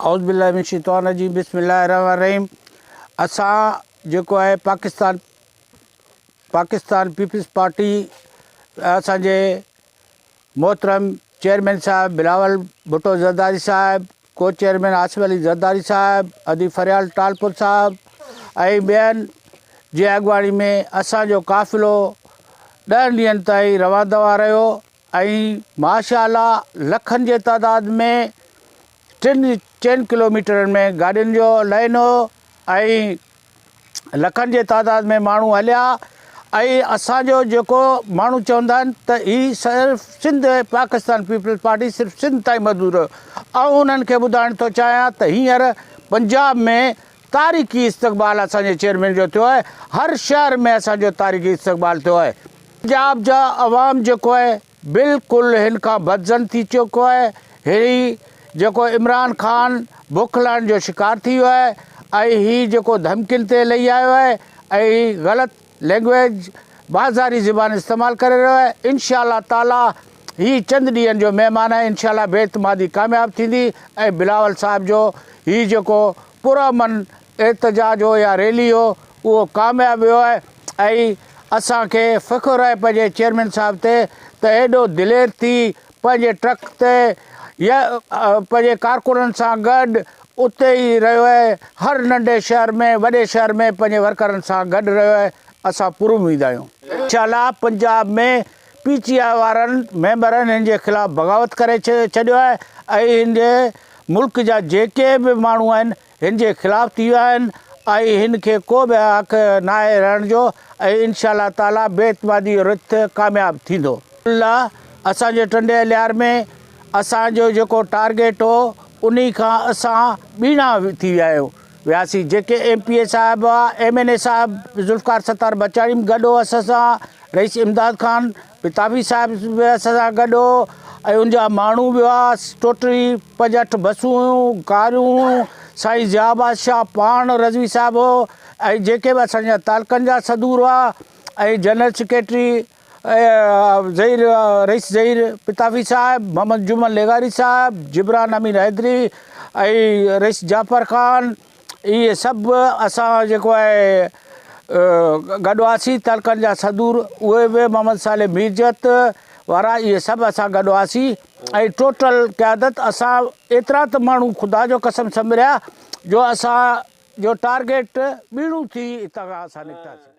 اعوذ بالله من الشيطان الرجيم بسم الله الرحمن الرحيم اسان جيڪو آهي پاڪستان پاڪستان پيپلز پارٽي اسان جي محترم چيئرمين صاحب بلاول ڀٽو زرداري صاحب ڪو چيئرمين آصف علي زرداري صاحب ادي فريال ٽالپر صاحب ۽ ٻين جي اڳواڻي ۾ اسان جو قافلو ڏهن ڏينهن تائين روان دوان رهيو ۽ ماشاء الله لکن جي تعداد ۾ ٽن چئن ڪلوميٽرن ۾ گاڏين جو لائن هو ۽ لکن جي تعداد ۾ ماڻهو هليا ۽ اسان جو جيڪو ماڻهو چوندا آهن ته هي صرف سنڌ پاڪستان پيپلز پارٽي صرف سنڌ تائين محدود رهيو آئون انهن کي ٻڌائڻ ٿو چاهيان ته هينئر پنجاب ۾ تاريخي استقبال اسان جي چيئرمين جو ٿيو آهي هر شهر ۾ اسان جو تاريخي استقبال ٿيو آهي. پنجاب جا عوام جيڪو آهي بلڪل هن کان بدظن ٿي چڪو آهي هي جيڪو عمران خان بک لهڻ جو شڪار ٿي ويو آهي ۽ هي جيڪو ڌمڪين تي لهي آيو آهي ۽ غلط لينگويج بازاري زبان استعمال ڪري رهيو آهي انشاء الله تعالي هي چند ڏينهن جو مهمان آهي انشاء الله بي اعتمادي ڪامياب ٿيندي ۽ بلاول صاحب جو هي جيڪو پرامن احتجاج هو يا ريلي هو اهو ڪامياب ويو آهي ۽ اسان کي فخر آهي پنهنجي چيئرمين صاحب تي ته ايڏو دلير ٿي پنهنجي ٽرڪ تي يا پنهنجي ڪارڪنن سان گڏ اتي ئي رهيو آهي هر ننڍي شهر ۾ وڏي شهر ۾ پنهنجي ورڪرن سان گڏ رهيو آهي اسان پراميد آهيون. انشاء الله پنجاب ۾ پي ٽي آء وارن ميمبرن هن جي خلاف بغاوت ڪري ڇڏيو آهي ۽ هن جي ملڪ جا جيڪي به ماڻهو آهن هن جي خلاف ٿي ويا آهن ۽ هن کي ڪو به حق ناهي رهڻ جو ۽ انشاء الله تعالي بي اعتمادي جو رٿ ڪامياب ٿيندو. الله اسان جي ٽنڊي الهيار ۾ اسان جو جيڪو ٽارگيٽ هو انهي کان اسان ٻيڻا ٿي ويا آهيون وياسين جيڪي ايم پي اي صاحب هئا ايم اين اي صاحب ذوالفقار ستار بچاڻي به گڏ هو اسان سان رئيس امداد خان پتافي صاحب به اسان سان گڏ هو ۽ ان جا ماڻهو به هئا ٽوٽلي پنج اٺ بسون هيون ڪاريون هيون سائين ضياء بادشاهه پاڻ رضوي صاحب هو ۽ جيڪي به اسان جا تعلقن جا صدور هئا ۽ جنرل سيڪريٽري ظهير رئيس ظهير پتافي صاحب محمد جمن لغاري صاحب جبران امين حيدري ۽ رئيس جعفر خان اهي سڀ اسان جيڪو آهي گڏ هئاسين تعلقن جا صدور اهي به محمد صالح ميرجت وارا اهي سڀ اسان گڏ هئاسين ۽ ٽوٽل قيادت اسان ايترا ته ماڻهو خدا جو قسم سنڀريا جو اسان جو ٽارگيٽ ٻيڻو ٿي اتان کان اسان نڪتاسين.